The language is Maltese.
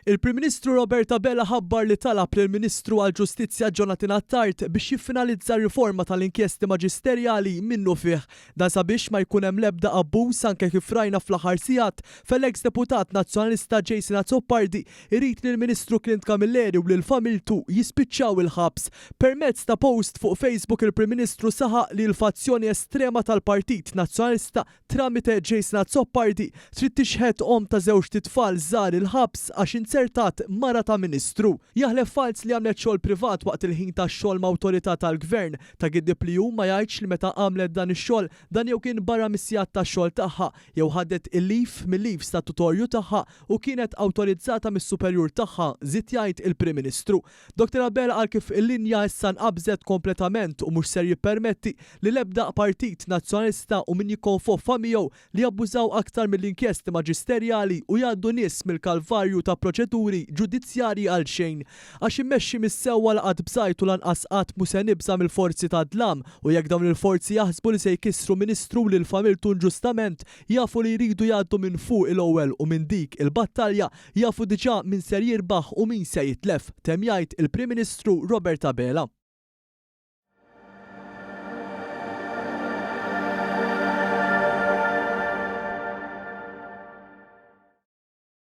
Il-Prim Ministru Robert Abela ħabbar li talab lill-Ministru għall-Ġustizzja Jonathan Attard biex jiffinalizza r-riforma tal-inkjesti maġisterjali minnufih. Dan sabiex ma jkun hemm l-ebda abbuż anke kif rajna fl-aħħar sigħat fejn l-eks deputat Nazzjonalista Jason Azzopardi jrid li l-Ministru Clint Camilleri u lil familtu jispiċċaw il-ħabs. Permezz ta' post fuq Facebook il-Prim Ministru saħaq li l-fazzjoni estrema tal-Partit Nazzjonalista Tramite Jason Azzopardi trid tixħet omm ta' żewġt itfal żgħar il-ħabs għax inzertat mara ta' ministru. Jaħlef falz li għamlet xogħol privat waqt il-ħin tax-xogħol ma' awtorità tal-Gvern. Ta' giddieb li hu ma jgħidx li meta għamlet dan ix-xogħol dan jew kien barra mis-sigħat tax-xogħol tagħha jew ħadet il-leave mil-leave statutorju tagħha u kienet awtorizzata mis-superjur tagħha, żied jgħid il-Prim Ministru. Dottor Abela qal kif il-linja issa nqabżet kompletament u mhux ser jippermetti li l-ebda Partit Nazzjonalista u min jikkonfoffa miegħu li jabbużaw aktar mill-inkjesti maġisterjali u jgħaddu nies mill-kalvarju ta' proċeduri ġudizzjarji għalxejn. Għax immexxi mis-sewwa la qatt bżajt u lanqas qatt mhu se nibża' mill-forzi tad-dlam u jekk dawn il-forzi jaħsbu li se jkissru Ministru u lil familtu inġustament jafu li jridu jgħaddu minn fuqi l-ewwel u minn dik il-battalja Jafu diġà min ser jirbaħ u min se jitlef, temm jgħid il-Prim Ministru Robert Abela.